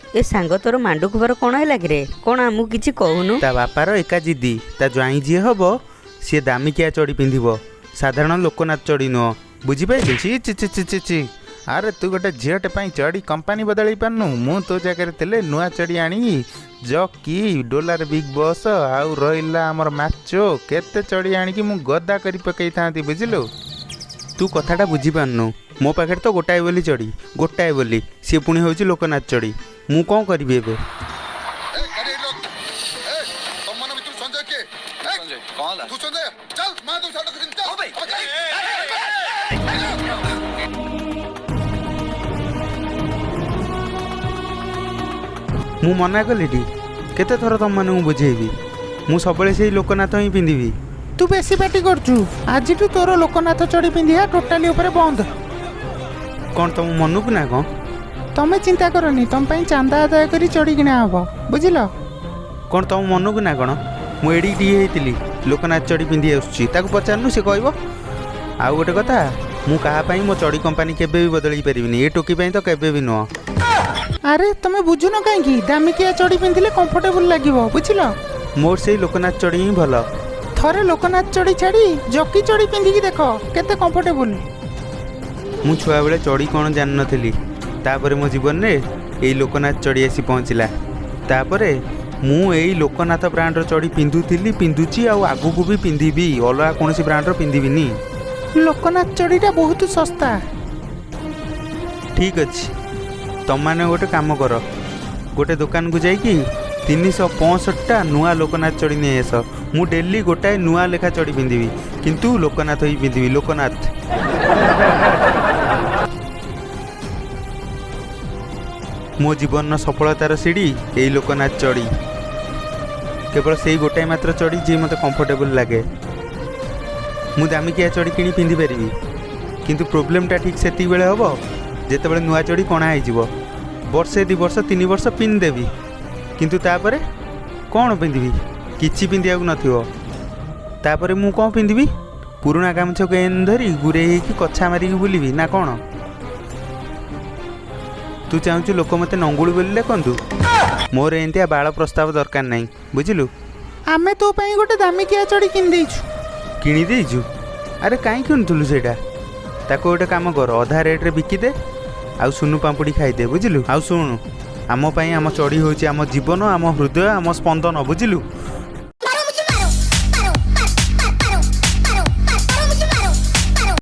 ଏ ସାଙ୍ଗ, ତୋର ମାଣ୍ଡୁ ଖବର କ'ଣ ହେଲା କିରେ? କ'ଣ ଆମକୁ କିଛି କହୁନୁ? ତା ବାପାର ଏକା ଜିଦି, ତା ଜ୍ୱାଇଁ ଯିଏ ହବ ସିଏ ଦାମିକିଆ ଚଡ଼ି ପିନ୍ଧିବ, ସାଧାରଣ ଲୋକନାଥ ଚଡ଼ି ନୁହଁ, ବୁଝିପାରିଲୁ? ଛି ଛି ଛି ଛି ଛି ଛି। ଆରେ ତୁ ଗୋଟେ ଝିଅଟେ ପାଇଁ ଚଡ଼ି କମ୍ପାନୀ ବଦଳେଇ ପାରୁନୁ? ମୁଁ ତୋ ଜାଗାରେ ଥିଲେ ନୂଆ ଚଡ଼ି ଆଣିକି ଜକି, ଡୋଲାର ବିଗ୍ ବସ୍, ଆଉ ରହିଲା ଆମର ମାଚୋ, କେତେ ଚଡ଼ି ଆଣିକି ମୁଁ ଗଦା କରି ପକେଇଥାନ୍ତି, ବୁଝିଲୁ? ତୁ କଥାଟା ବୁଝିପାରୁନୁ। ମୋ ପାଖରେ ତ ଗୋଟାଏ ବୋଲି ଚଡ଼ି, ଗୋଟାଏ ବୋଲି, ସିଏ ପୁଣି ହେଉଛି ଲୋକନାଥ ଚଡ଼ି। ମୁଁ କ'ଣ କରିବି ଏବେ? ମୁଁ ମନା କଲିଟି କେତେ ଥର ତମମାନଙ୍କୁ ବୁଝେଇବି? ମୁଁ ସବୁବେଳେ ସେଇ ଲୋକନାଥ ହିଁ ପିନ୍ଧିବି। ତୁ ବେଶୀ ପାଟି କରୁଛୁ। ଆଜିଠୁ ତୋର ଲୋକନାଥ ଚଡ଼ି ପିନ୍ଧିବା ଟୋଟାଲି ଉପରେ ବନ୍ଦ। କ'ଣ ତମ ମନକୁ ନା କ'ଣ? ତମେ ଚିନ୍ତା କରନି, ତମ ପାଇଁ ଚାନ୍ଦା ଆଦାୟ କରି ଚଡ଼ି କିଣା ହବ, ବୁଝିଲ? କ'ଣ ତମ ମନକୁ ନା କ'ଣ? ମୁଁ ଏଡ଼ିକି ଟିକେ ହେଇଥିଲି, ଲୋକନାଥ ଚଡ଼ି ପିନ୍ଧି ଆସୁଛି। ତାକୁ ପଚାରୁନୁ, ସେ କହିବ। ଆଉ ଗୋଟେ କଥା, ମୁଁ କାହା ପାଇଁ ମୋ ଚଡ଼ି କମ୍ପାନୀ କେବେ ବି ବଦଳେଇ ପାରିବିନି। ଏ ଟୋକି ପାଇଁ ତ କେବେ ବି ନୁହଁ। ଆରେ ତମେ ବୁଝୁନ କାହିଁକି? ଦାମିକିଆ ଚଡ଼ି ପିନ୍ଧିଲେ କମ୍ଫର୍ଟେବୁଲ ଲାଗିବ, ବୁଝିଲ? ମୋର ସେଇ ଲୋକନାଥ ଚଡ଼ି ହିଁ ଭଲ। ଥରେ ଲୋକନାଥ ଚଡ଼ି ଛାଡ଼ି ଜକି ଚଡ଼ି ପିନ୍ଧିକି ଦେଖ କେତେ କମ୍ଫର୍ଟେବୁଲ। ମୁଁ ଛୁଆବେଳେ ଚଡ଼ି କ'ଣ ଜାଣିନଥିଲି। ତାପରେ ମୋ ଜୀବନରେ ଏଇ ଲୋକନାଥ ଚଡ଼ି ଆସି ପହଞ୍ଚିଲା। ତାପରେ ମୁଁ ଏଇ ଲୋକନାଥ ବ୍ରାଣ୍ଡର ଚଡ଼ି ପିନ୍ଧୁଥିଲି, ପିନ୍ଧୁଛି, ଆଉ ଆଗକୁ ବି ପିନ୍ଧିବି। ଅଲଗା କୌଣସି ବ୍ରାଣ୍ଡର ପିନ୍ଧିବିନି। ଲୋକନାଥ ଚଡ଼ିଟା ବହୁତ ଶସ୍ତା। ଠିକ୍ ଅଛି, ତମମାନେ ଗୋଟେ କାମ କର, ଗୋଟେ ଦୋକାନକୁ ଯାଇକି 365ଟା ନୂଆ ଲୋକନାଥ ଚଡ଼ି ନେଇ ଆସ। ମୁଁ ଡେଲି ଗୋଟାଏ ନୂଆ ଲେଖା ଚଡ଼ି ପିନ୍ଧିବି, କିନ୍ତୁ ଲୋକନାଥ ହିଁ ପିନ୍ଧିବି, ଲୋକନାଥ। ମୋ ଜୀବନର ସଫଳତାର ସିଡ଼ି ଏଇ ଲୋକନାଥ ଚଡ଼ି। କେବଳ ସେଇ ଗୋଟାଏ ମାତ୍ର ଚଡ଼ି ଯିଏ ମୋତେ କମ୍ଫର୍ଟେବୁଲ୍ ଲାଗେ। ମୁଁ ଦାମିକିଆ ଚଡ଼ି କିଣି ପିନ୍ଧିପାରିବି, କିନ୍ତୁ ପ୍ରୋବ୍ଲେମଟା ଠିକ୍ ସେତିକିବେଳେ ହେବ ଯେତେବେଳେ ନୂଆ ଚଡ଼ି କଣା ହେଇଯିବ। ବର୍ଷେ, 2 ବର୍ଷ, 3 ବର୍ଷ ପିନ୍ଧିଦେବି, କିନ୍ତୁ ତାପରେ କ'ଣ ପିନ୍ଧିବି? କିଛି ପିନ୍ଧିବାକୁ ନଥିବ। ତାପରେ ମୁଁ କ'ଣ ପିନ୍ଧିବି? ପୁରୁଣା ଗାମୁଛାକୁ ଏନ୍ ଧରି ଗୁରେଇ ହେଇକି କଛା ମାରିକି ବୁଲିବି ନା କ'ଣ? ତୁ ଚାହୁଁଛୁ ଲୋକ ମୋତେ ନଙ୍ଗୁଳୁ ବୋଲି ଲେଖନ୍ତୁ? ମୋର ଏମିତିଆ ବାଳ ପ୍ରସ୍ତାବ ଦରକାର ନାହିଁ, ବୁଝିଲୁ? ଆମେ ତୋ ପାଇଁ ଗୋଟେ ଦାମିକିଆ ଚଡ଼ି କିଣିଦେଇଛୁ। କିଣିଦେଇଛୁ? ଆରେ କାହିଁ କିଣୁଥିଲୁ ସେଇଟା? ତାକୁ ଗୋଟେ କାମ କର, ଅଧା ରେଟ୍ରେ ବିକିଦେ ଆଉ ସୁନୁ ପାମ୍ପୁଡ଼ି ଖାଇଦେ, ବୁଝିଲୁ? ଆଉ ଶୁଣୁ, ଆମ ପାଇଁ ଆମ ଚଡ଼ି ହେଉଛି ଆମ ଜୀବନ, ଆମ ହୃଦୟ, ଆମ ସ୍ପନ୍ଦନ, ବୁଝିଲୁ?